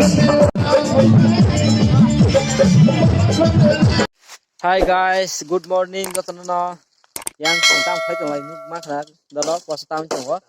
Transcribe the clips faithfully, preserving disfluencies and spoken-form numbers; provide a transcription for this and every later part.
Hi guys, good morning jotono no. Yang tang phai tong lai nuk ma khna dolo kosa tam tongo.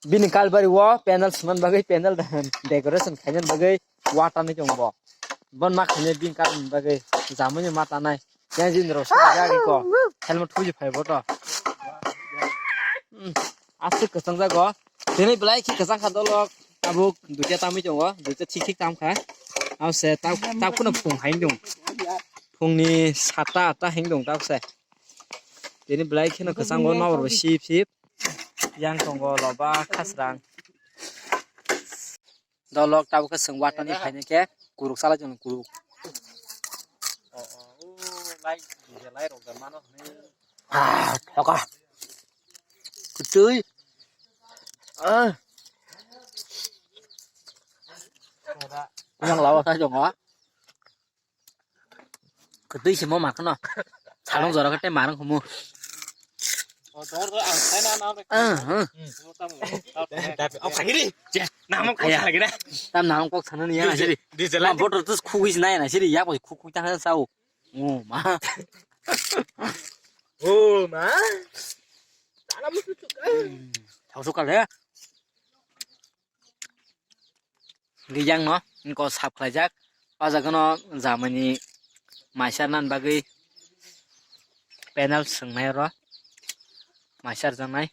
Bini kalbari o panel swnam bagwi, panel decoration khaina bagwi water ni tongo. Bon ma khaina bini kal bagwi jamani ma tanai. Yang jin ro sa jagi ko. Helmet thuji phai bo to. Hmm, aswk kwchang jago. Tini belai khe kwchang kha dolo. Tabuk duita tamwi tongo, duita thik thik tam kha. Abo se tak tak phano phung hai dong. Phungni sata ata hai dong tak se. Tini belai kheno kwchango nokbar bai sip sip. Yang tongo loba khasrang. Dolok tabuk khe chwng watani phaini khe kuruk salai tongo kuruk. Ah, thoka. Kutui. Ah. Yang lawa sa jongo. Kutui simo makno. Salong jora kete marang kumu. Ah, ah. Tam nang kok sana ni ya na siri. Botol tus khugis na ya na siri ya kok khugis ta sa. Oh ma. Oh ma. Tala musu chuka. Thau sukal ya. Rijang no ko sap khlaijak. O jaga no jamani maisar nan bagwi panel swngnai oro maisar janai.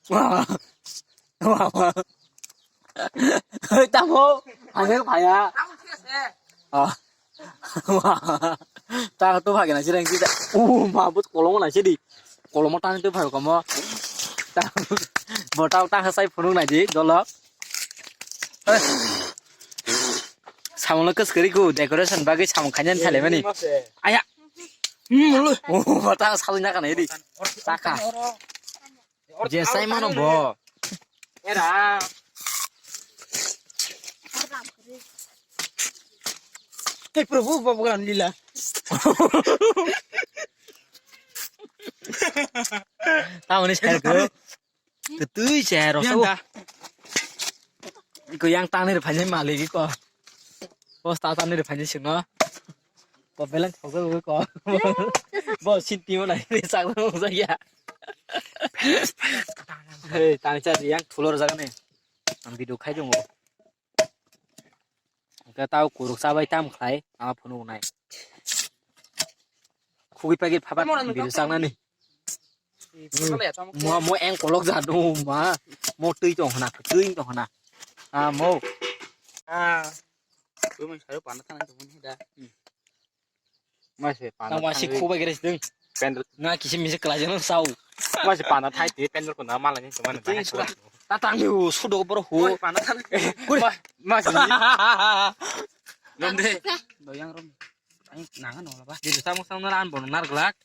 Wah. Wah, wah. Hei, tamo. Angel phaya. Ah. Wah. Ta tu phagi na sirang kita. Uh, ma but kolom na sidi. Kolom ta tu phagi komo. Ta, bo ta ta hasai phunuk na di dolo. Hei. Samung lo kwskari ku decoration bagwi samung khainani thale mani. Aya. Hmm, lu. Oh, ta salina kana di. Taka. Jesai mano bo. Era. Hey, Prabhu, Babu Ram Lila. Tamoni share ko. Ketui share ro. Yang da. Ko yang tangni phaini malik ko. Ko sta tangni phaini sino. Ko beleng thok ko. Bo sinti mo nai sak mo ya. Hey, tang cha yang thulor jaga ni. Ang video khai dong. Hwnkhe tao kuruk chabai tam khlai ama phunuk nai. Khugui pagi phaba video changnani. Mo mo eng kolok ja do ma. Mo twi tong hna, twi tong hna. Ah mo. Ah. Twi mo saru pana thang tong ni da. Mase pana. Tang wasi thangwi khubai gres ding. Pendel. Na kisi misi kelaja no sau. Mase pana thai te pendel ko na mala ni teman. Tei sura. Ta tang yu sudo boro hu. Pana thang. Kuri. Mase. Rom de. Doyang rom. Ai nanga no ba. Di samung samung ran bon nar glak.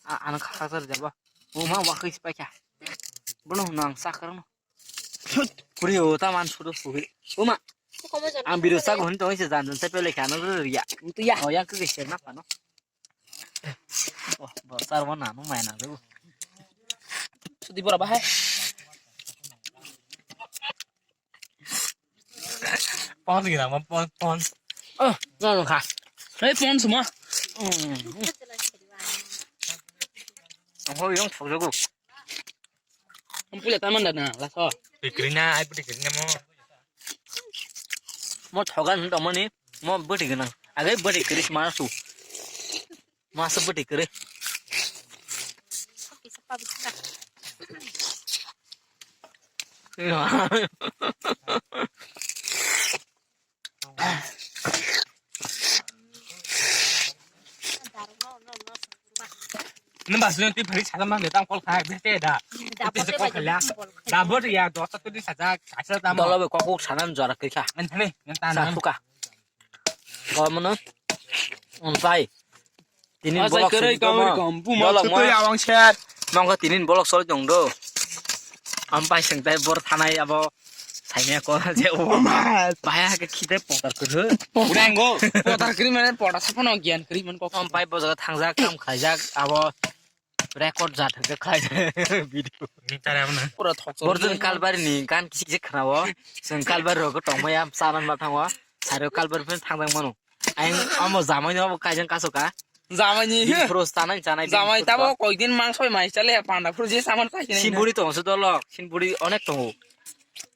A an kha kha jaba. O ma wa khis pa kya. Bono nang sakar no. Kuri o ta man sudo suhi. Uma. Ang biru sa gon to se jan jan se pele khano ya. Tu ya. O ya ke se na pa no. Oh, bo sar wa na no mai na do. Sudi bora ba hai. Pon gira ma pon pon. Oh, no no kha. Hey pon suma. Ang ho yong thok jogo. Ang pula taman da na, laso. Dikri na, ai pudi kri na mo. Mo thogan hin tomani, mo budi gana. Agai budi kri ma su. Ma su budi kri. Nang ba sini twi phari salam mang de tang kol khai bete da. Bete se kol khala. Da bot ya dosa tu di saja kaisa da mo. Dolo be kokuk sanan jora kisa. Nang thani nang ta nang. Sa thuka. Gol mono. Unpai. Tinin bolok sini kom. Bolok mo. Awang ser. Mangka tinin bolok sol jong do. Ampai sengtai bor thanai abo. Saimaya ko je o. Bahai hake khide potar kwrwi. Udango. Potar kwrwi mane potar saphano giyan kwrwi mane kok. Om pai bojago thangjak, kam khaijak, abo record jat hwnkhe khlai video. Ni tare abo na. Pura thok. Bor chwng Kalbari ni gan kisik kisik khna o. Chwng Kalbari rogo tongmaya chanan ma thango. Sari o Kalbari phano thangjak mano. Ayang amo jamai no abo kaijang kaso ka. Jamai ni. Bini phuru chanai chanai bini Jamai phuru tabo to. Koidin mang soi mai chale panda phuru je saman sai. Sinburi tongo se dolo. Sinburi onek tongo.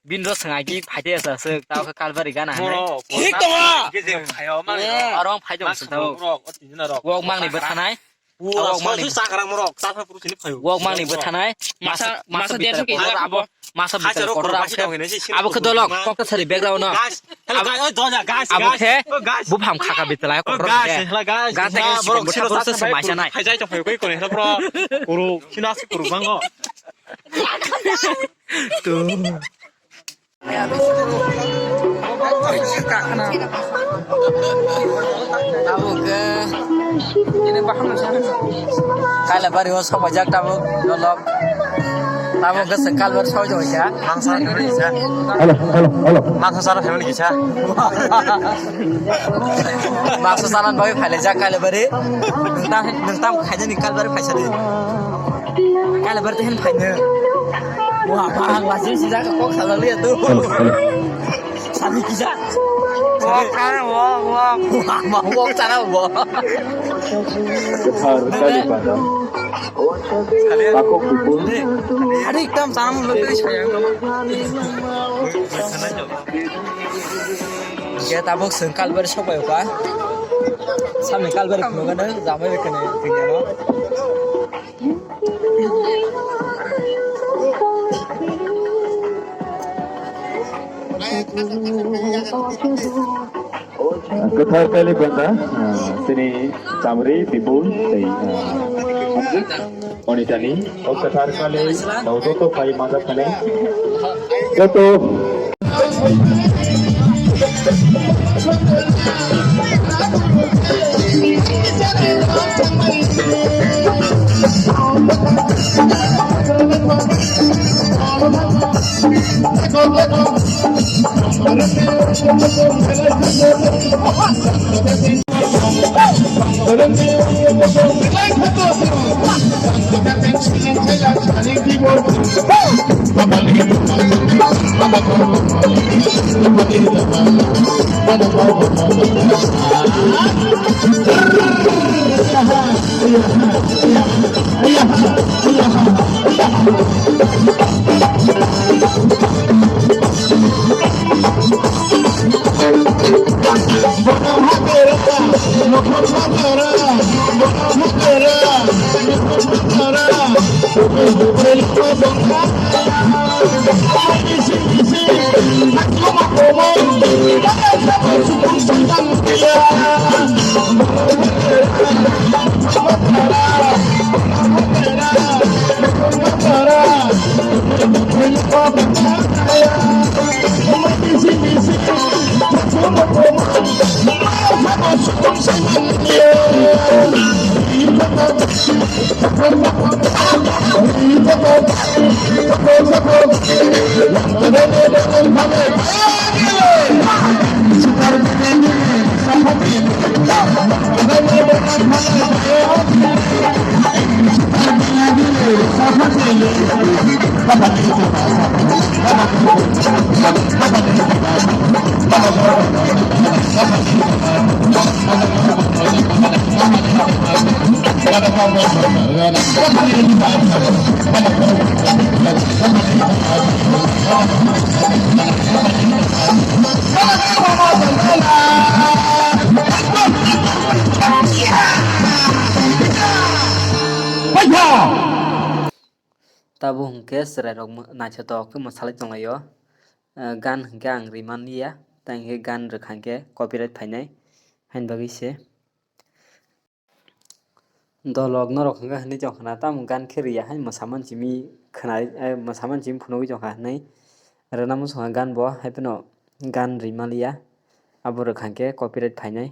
Bini ro swng agi phaite asa se tabo khe Kalbari gana hanai. Moro. Thik tongo. Ke je phayo mang. Aro ang phai tongo se tabo. Moro, o tijina rok. Wok mang ni bwthanai. Ua, abo sosu mangni. Sakarang morok, chakra puru sini phayo. Wok mangni bwthanai. Masa, masa, masa masa derso bitala kg kotor abo, mabo. Masa bitala kotor abo khe. Abo khe dolok, kokta sari background no. Guys, hello, abo, guys, oi, doja, guys, abo guys. Khe oh, guys. Buphang khaka bitala oh, kotor guys, khe. Hello, guys. Gata khe borok sini sini sasa sasa mai sanai. Hai jai to phayo koi kone, hello, bro. Kuru, sini asi kuru bango. Tu. Tabuk, eh, Kailabari o sobaijak tabuk, dolok. Tabuk ke sengkal ber soi joi ya. Mangsa family kisa. Hello, hello, hello. Mangsa sara family kisa. Mangsa sanan bai phailai jak Kailabari. Nang, nang tam khaina ni Kalbari phaisa di. Kailabari tehen phaina. Wah, bang, lasi sijak kok salah lihat tu. Hello, hello. Sani kisa. Wok, wok, wok. Wah, wok sana wok. Kethar Kali Pada. Takok Bipul. Hari tam sana mo lebih sayang. Khe tabuk chwng Kalbari sokbai kha. Samni Kalbari phunukgano jamai bai kheno thwngya no. Kwthar Kali Banda, ah, sini Chamri, Bipul, tei, ah, Hamjik. Onitani, o kwthar kali, tau joto pai manjak kane. Joto. Tabuk hwnkhe chwrairok naithotok khe mwsalwi tonglaio. Gan hwnkhe ang rimani ya, tei hwnkhe gan rwkha hwnkhe copyright phainai, haini bagwi se. Dolok norok hwnkhe hinwi tongkha na, tamo gan khe riya hai mwsa mansimi khwnai, eh, mwsa mansimi phunugwi tongkha hinwi rwna muchungkha gan bo, hai phano gan rimaliya, abo rwkha hwnkhe copyright phainai,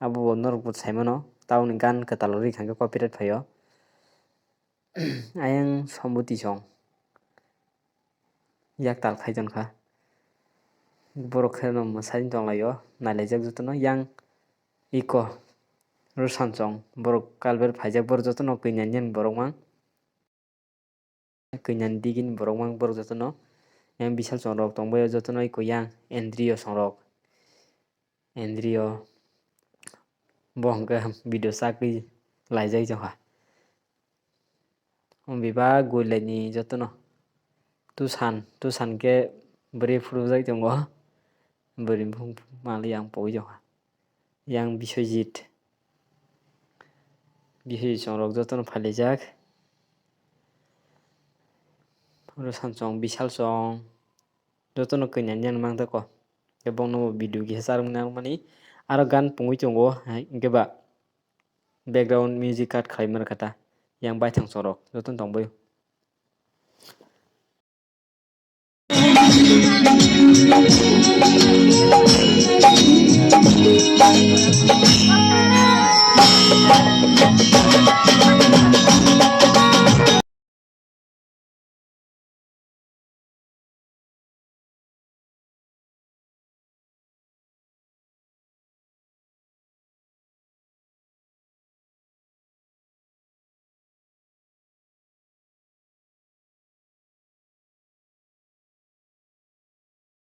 abo bo norok bo saimano, tamoni gan kwtal rwkha hwnkhe copyright phaio. Ayang sombuti song. Yak tal khai ton kha. Borok khe no mwsai tonglaio, nailaijak jotono. Yang iko Rwsanchong, borok kalber phaijak, borok jotono kwinan yan borok mang. Kwinan digini borok mang borok jotono. Yang Bisal Chongrok tongbaio jotono iko yang Andrew Chongrok. Andrew bo hwnkhe video chagwi laijak jokha. Bebak gulini jotono. Tusan, Tusan khe bwrwi phurujak tongo. Bwrwi buphang mali yang pogwi jokha. Yang Biswajit. Biswajit Chongrok jotono phailaijak. Rwsanchong, Bisal Chong. Jotono kwinan yan mang tako. Khe bongno bo video kisa charwk nangmani. Aro gan pungwi tongo, hai, hwnkhe ba background music cut khlai mano kha ta. Yang Baithang Chongrok, jotono tongbaio.